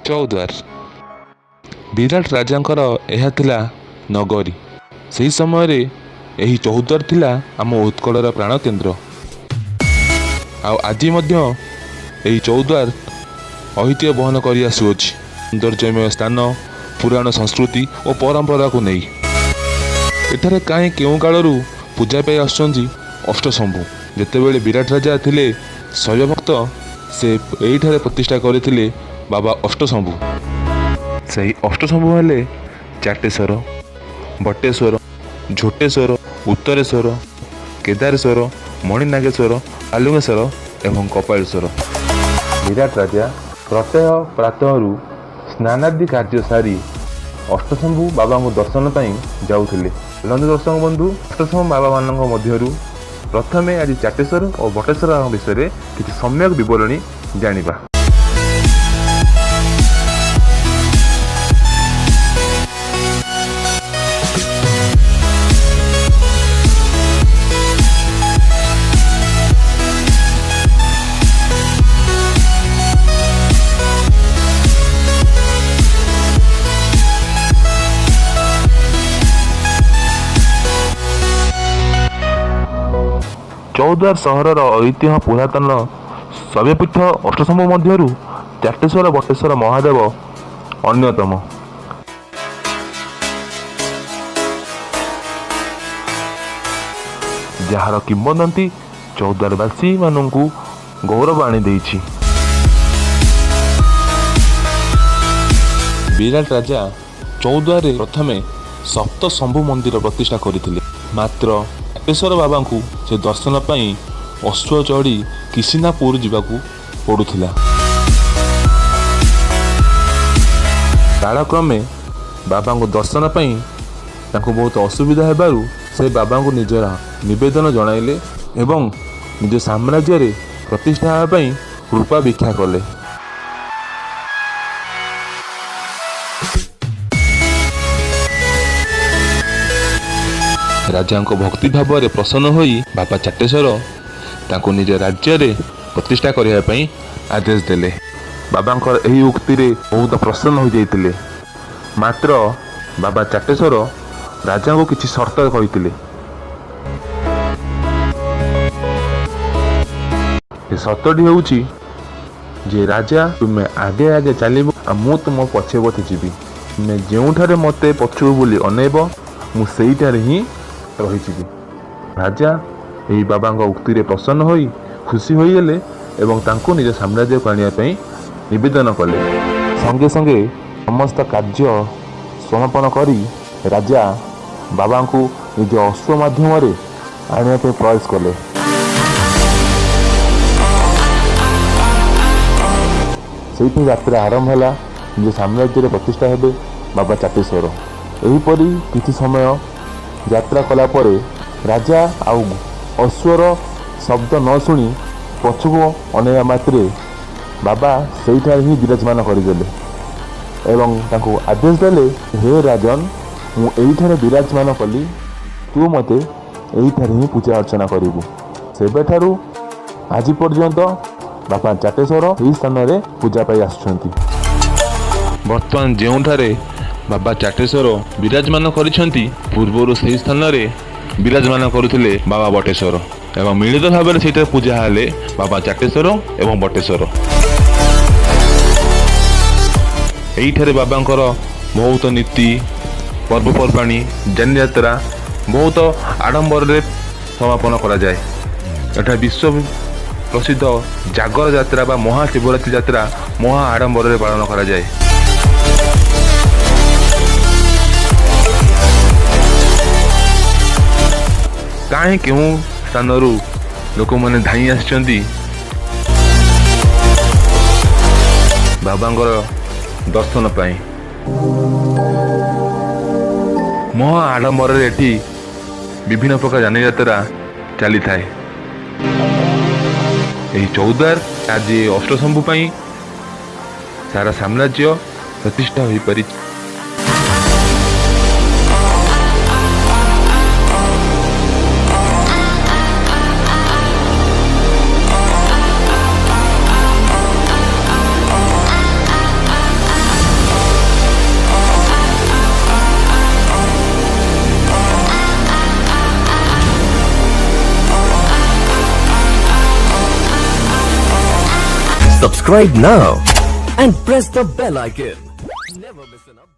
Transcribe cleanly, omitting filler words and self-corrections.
ଚୌଦ୍ୱାର। ବିରାଟ ରାଜାଙ୍କର ଏହା ଥିଲା ନଗରୀ। ସେହି ସମୟରେ ଏହି ଚୌଦ୍ୱାର ଥିଲା ଆମ ଉତ୍କଳର ପ୍ରାଣକେନ୍ଦ୍ର। ଆଉ ଆଜି ମଧ୍ୟ ଏହି ଚୌଦ୍ୱାର ଐତିହ୍ୟ ବହନ କରି ଆସୁଅଛି, ସୌନ୍ଦର୍ଯ୍ୟମୟ ସ୍ଥାନ, ପୁରାଣ ସଂସ୍କୃତି ଓ ପରମ୍ପରାକୁ ନେଇ। ଏଠାରେ କାହିଁ କେଉଁ କାଳରୁ ପୂଜା ପାଇ ଆସୁଛନ୍ତି ଅଷ୍ଟଶମ୍ଭୁ। ଯେତେବେଳେ ବିରାଟ ରାଜା ଥିଲେ ଶୈବଭକ୍ତ, ସେ ଏଇଠାରେ ପ୍ରତିଷ୍ଠା କରିଥିଲେ ବାବା ଅଷ୍ଟଶମ୍ଭୁ। ସେହି ଅଷ୍ଟଶମ୍ଭୁ ହେଲେ ଚାଟେଶ୍ୱର, ବଟେଶ୍ୱର, ଝୋଟେଶ୍ୱର, ଉତ୍ତରେଶ୍ୱର, କେଦାରେଶ୍ୱର, ମଣିନାଗେଶ୍ୱର, ଆଲୁଙ୍ଗେଶ୍ୱର ଏବଂ କପାଳେଶ୍ୱର। ବିରାଟ ରାଜା ପ୍ରତ୍ୟହ ପ୍ରାତଃରୁ ସ୍ନାନାଦି କାର୍ଯ୍ୟ ସାରି ଅଷ୍ଟଶମ୍ଭୁ ବାବାଙ୍କୁ ଦର୍ଶନ ପାଇଁ ଯାଉଥିଲେ। ଚାଲନ୍ତୁ ଦର୍ଶକ ବନ୍ଧୁ, ଅଷ୍ଟଶମ୍ଭୁ ବାବାମାନଙ୍କ ମଧ୍ୟରୁ ପ୍ରଥମେ ଆଜି ଚାଟେଶ୍ୱର ଓ ବଟେଶ୍ୱର ବିଷୟରେ କିଛି ସମ୍ୟକ ବିବରଣୀ ଜାଣିବା। ଚୌଦ୍ୱାର ସହରର ଐତିହ୍ୟ ପୁରାତନ ଶୈବପୀଠ ଅଷ୍ଟଶମ୍ଭୁ ମଧ୍ୟରୁ ଚାଟେଶ୍ୱର ବଟେଶ୍ୱର ମହାଦେବ ଅନ୍ୟତମ, ଯାହାର କିମ୍ବଦନ୍ତୀ ଚୌଦ୍ୱାରବାସୀମାନଙ୍କୁ ଗୌରବ ଆଣିଦେଇଛି। ବିରାଟ ରାଜା ଚୌଦ୍ୱାରରେ ପ୍ରଥମେ ସପ୍ତଶମ୍ଭୁ ମନ୍ଦିର ପ୍ରତିଷ୍ଠା କରିଥିଲେ। ମାତ୍ର ଚାଟେଶ୍ୱର ବାବାଙ୍କୁ ସେ ଦର୍ଶନ ପାଇଁ ଅଶ୍ୱ ଚଢ଼ି କିଶିନାପୁର ଯିବାକୁ ପଡ଼ୁଥିଲା। କାଳକ୍ରମେ ବାବାଙ୍କୁ ଦର୍ଶନ ପାଇଁ ତାଙ୍କୁ ବହୁତ ଅସୁବିଧା ହେବାରୁ ସେ ବାବାଙ୍କୁ ନିଜର ନିବେଦନ ଜଣାଇଲେ ଏବଂ ନିଜ ସାମ୍ରାଜ୍ୟରେ ପ୍ରତିଷ୍ଠା ହେବା ପାଇଁ କୃପା ଭିକ୍ଷା କଲେ। ରାଜାଙ୍କ ଭକ୍ତି ଭାବରେ ପ୍ରସନ୍ନ ହୋଇ ବାବା ଚାଟେଶ୍ୱର ତାଙ୍କୁ ନିଜ ରାଜ୍ୟରେ ପ୍ରତିଷ୍ଠା କରିବା ପାଇଁ ଆଦେଶ ଦେଲେ। ବାବାଙ୍କର ଏହି ଉକ୍ତିରେ ବହୁତ ପ୍ରସନ୍ନ ହୋଇଯାଇଥିଲେ। ମାତ୍ର ବାବା ଚାଟେଶ୍ୱର ରାଜାଙ୍କୁ କିଛି ସର୍ତ୍ତ କହିଥିଲେ। ସେ ସର୍ତ୍ତଟି ହେଉଛି ଯେ, ରାଜା, ତୁମେ ଆଗେ ଆଗେ ଚାଲିବ ଆଉ ମୁଁ ତୁମ ପଛେ ପଛେ ଯିବି। ତୁମେ ଯେଉଁଠାରେ ମୋତେ ପଛକୁ ବୋଲି ଅନେଇବ, ମୁଁ ସେଇଠାରେ ହିଁ ରହିଯିବି। ରାଜା ଏହି ବାବାଙ୍କ ଉକ୍ତିରେ ପ୍ରସନ୍ନ ହୋଇ ଖୁସି ହୋଇଗଲେ ଏବଂ ତାଙ୍କୁ ନିଜ ସାମ୍ରାଜ୍ୟକୁ ଆଣିବା ପାଇଁ ନିବେଦନ କଲେ। ସଙ୍ଗେ ସଙ୍ଗେ ସମସ୍ତ କାର୍ଯ୍ୟ ସମାପନ କରି ରାଜା ବାବାଙ୍କୁ ନିଜ ଅଶ୍ୱ ମାଧ୍ୟମରେ ଆଣିବା ପାଇଁ ପ୍ରୟାସ କଲେ। ସେଇଠୁ ଯାତ୍ରା ଆରମ୍ଭ ହେଲା। ନିଜ ସାମ୍ରାଜ୍ୟରେ ପ୍ରତିଷ୍ଠା ହେବେ ବାବା ଚାଟେଶ୍ୱର। ଏହିପରି କିଛି ସମୟ ଯାତ୍ରା କଲା ପରେ ରାଜା ଆଉ ଅଶ୍ୱର ଶବ୍ଦ ନ ଶୁଣି ପଛକୁ ଅନେଇବା ମାତ୍ରେ ବାବା ସେଇଠାରେ ହିଁ ବିରାଜମାନ କରିଦେଲେ ଏବଂ ତାଙ୍କୁ ଆଦେଶ ଦେଲେ, ହେ ରାଜନ, ମୁଁ ଏଇଠାରେ ବିରାଜମାନ କଲି, ତୁ ମୋତେ ଏଇଠାରେ ହିଁ ପୂଜା ଅର୍ଚ୍ଚନା କରିବୁ। ସେବେଠାରୁ ଆଜି ପର୍ଯ୍ୟନ୍ତ ବାପା ଚାଟେଶ୍ୱର ଏହି ସ୍ଥାନରେ ପୂଜା ପାଇ ଆସୁଛନ୍ତି। ବର୍ତ୍ତମାନ ଯେଉଁଠାରେ ବାବା ଚାଟେଶ୍ୱର ବିରାଜମାନ କରିଛନ୍ତି, ପୂର୍ବରୁ ସେହି ସ୍ଥାନରେ ବିରାଜମାନ କରୁଥିଲେ ବାବା ବଟେଶ୍ୱର ଏବଂ ମିଳିତ ଭାବରେ ସେଇଠାରେ ପୂଜା ହେଲେ ବାବା ଚାଟେଶ୍ୱର ଏବଂ ବଟେଶ୍ୱର। ଏଇଠାରେ ବାବାଙ୍କର ବହୁତ ନୀତି, ପର୍ବପର୍ବାଣୀ, ଯାନିଯାତ୍ରା ବହୁତ ଆଡ଼ମ୍ବରରେ ସମାପନ କରାଯାଏ। ଏଠାରେ ବିଶ୍ୱ ପ୍ରସିଦ୍ଧ ଜାଗର ଯାତ୍ରା ବା ମହାଶିବରାତ୍ରି ଯାତ୍ରା ମହା ଆଡ଼ମ୍ବରରେ ପାଳନ କରାଯାଏ। କାହିଁ କେଉଁ ସ୍ଥାନରୁ ଲୋକମାନେ ଧାଇଁ ଆସିଛନ୍ତି ବାବାଙ୍କର ଦର୍ଶନ ପାଇଁ। ମହା ଆଡ଼ମ୍ବରରେ ଏଠି ବିଭିନ୍ନ ପ୍ରକାର ଯାନିଯାତ୍ରା ଚାଲିଥାଏ। ଏହି ଚୌଦ୍ୱାର ଆଜି ଅଷ୍ଟଶମ୍ଭୁ ପାଇଁ ସାରା ସାମ୍ରାଜ୍ୟ ପ୍ରତିଷ୍ଠା ହୋଇପାରିଛି। Subscribe now and press the bell icon. Never miss an update.